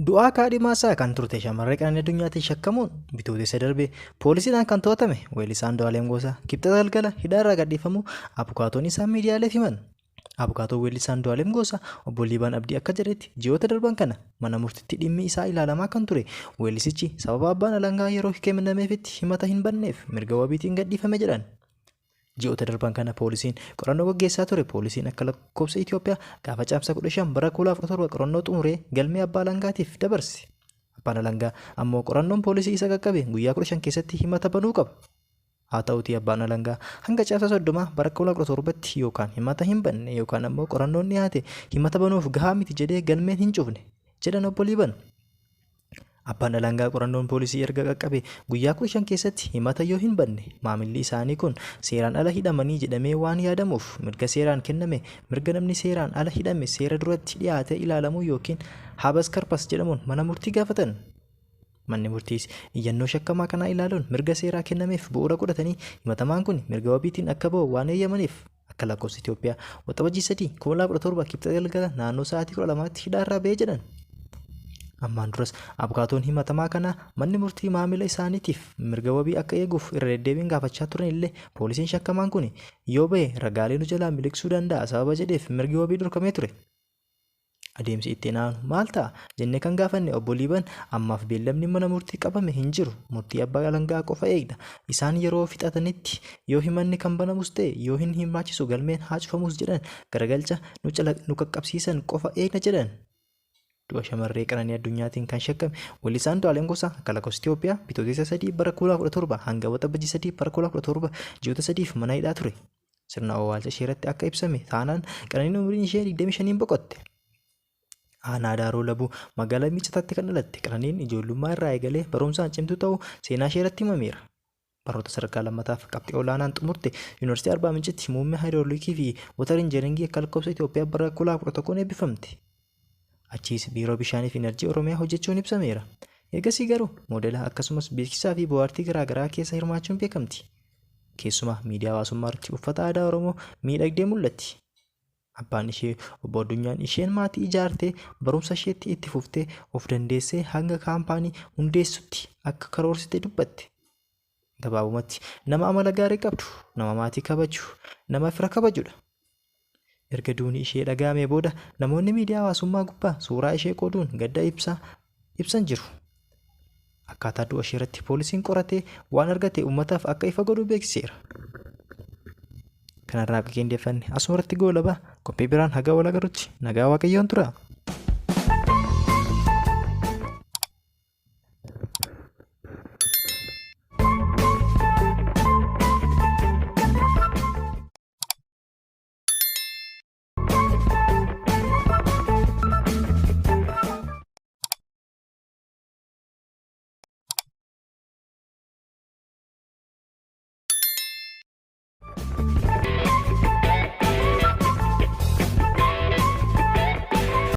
Du'aa kaadhimaa isaa kan turte shamarree Qananii Addunyaatiin shakkamuun bitootessa darbe poolisiidhaan kan to'atame weellisaa Andu'aalem Gosaa Kibxata galgala hidhaarraa gadhiifamuu abukaatoon isaa miidiyaaleef himan. Abukaatoon weellisaa Andu'aalem Gosaa obbo Liibaan Abdii akka jedhetti ji'oota darban kana mana murtiitti dhimmi isaa ilaalamaa kan ture weellisichi sababa abbaan alangaa yeroo kennameefitti himata hin banneef mirga wabiitiin gadhiifame jedhan. Ji'oota darban kana poolisiin qorannoo gaggeessaa ture. Poolisiin akka lakkoofsa Itoophiyaa gaafa caamsaa 15 bara 2017 qorannoo xumuree galmee abbaa alangaatiif dabarse. Abbaan alangaa ammoo qorannoon poolisii isa qaqqabe guyyaa 15 keessatti himata banuu qaba. Haa ta'utii abbaan alangaa hanga caamsaa 30 bara 2017tti yookaan himata hin banne yookaan ammoo qorannoon dhiyaate himata banuuf gahaa miti jedhee galmeen hin cufne jedhan obbo Liiban. Abbaan alangaa qorannoon poolisii erga qaqqabe guyyaa 15 keessatti himata yoo hin banne maamilli isaanii kun seeraan ala hidhamanii jedhamee waan yaadamuuf mirga seeraan kenname mirga namni seeraan ala hidhame seera duratti dhiyaatee ilaalamuu yookiin habeas corpus jedhamuun mana murtii gaafatan. Manni murtiis iyyannoo shakkamaa kanaa ilaaluun mirga seeraa kennameef bu'uura godhatanii himatamaan kun mirga wabiitiin akka ba'u waan eeyyamaniif akka lakkoofsa Itoophiyaa Waxabajjii 3 2017 Kibxata galgala naannoo sa'aatii 12tti hidhaarraa ba'ee jedhan. Ammaan duras abukaatoon himatamaa kanaa manni murtii maamila isaaniitiif mirga wabii akka eeguuf irra deddeebiin gaafachaa turan illee poolisiin shakkamaan kun yoo ba'e ragaalee nu jalaa miliqsuu danda'a sababa jedheef mirgi wabii dhorkamee ture. Adeemsi itti aanu maal ta'a jennee kan gaafanne obbo Liiban ammaaf beellamni mana murtii qabame hin jiru, murtii abbaa alangaa qofa eegna, isaan yeroo fixatanitti yoo himanni kan banamus ta'e yoo hin hirmaachisu galmeen haa cufamus jedhan garagalcha nu qaqqabsiisan qofa eegna jedhan. Du'a shamarree Qananii Addunyaatiin kan shakkame weellisaa Andu'aalem Gosaa akka lakkoofsa Itoophiyaa bitootessa 3 bara 2017 hanga Waxabajjii 3 bara 2017 ji'oota sadiif mana hidhaa ture. Sirna owwaalcha ishee irratti akka ibsame taanaan Qananiin umriin ishee 25 boqotte. Aanaa Daaroo Labuu magaalaa Miicataatti kan dhalatte Qananiin ijoollummaa irraa eegalee barumsaan cimtuu ta'uu seenaa ishee irratti himameera. Barnoota sadarkaa lammataaf qabxii olaanaan xumurte Yuunivarsiitii Arbaa Mincitti muummee haayidroolikii fi water engineeringii akka lakkoofsa Itoophiyaa bara 2011 eebbifamte. Achiis Biiroo Bishaanii fi Enerjii Oromiyaa hojjechuun ibsameera. Ergasii garuu moodela akkasumas beeksisaa fi bohaartii garaagaraa keessa hirmaachuun beekamti. Keessumaa miidiyaa hawaasummaa irratti uffata aadaa Oromoo miidhagdee mul'atti. Abbaan ishee obbo Addunyaan isheen maatii ijaartee barumsa isheetti itti fuftee of dandeessee hanga kaampaanii hundeessutti akka karoorsite dubbatte. Gabaabumatti nama amala gaarii qabdu, nama maatii kabaju, nama fira kabajudha. Erga duuni ishee dhaga'amee booda namoonni miidiyaa hawaasummaa gubbaa suuraa ishee qooduun gadda ibsan jiru. Akkaataa du'a ishee irratti poolisiin qoratee waan argate uummataaf akka ifa godhu beeksiseera. Kanarraa akka qindeeffanne asuma irratti goolaba. Qophii biraan haga wal agarrutti nagaa Waaqayyoon tura.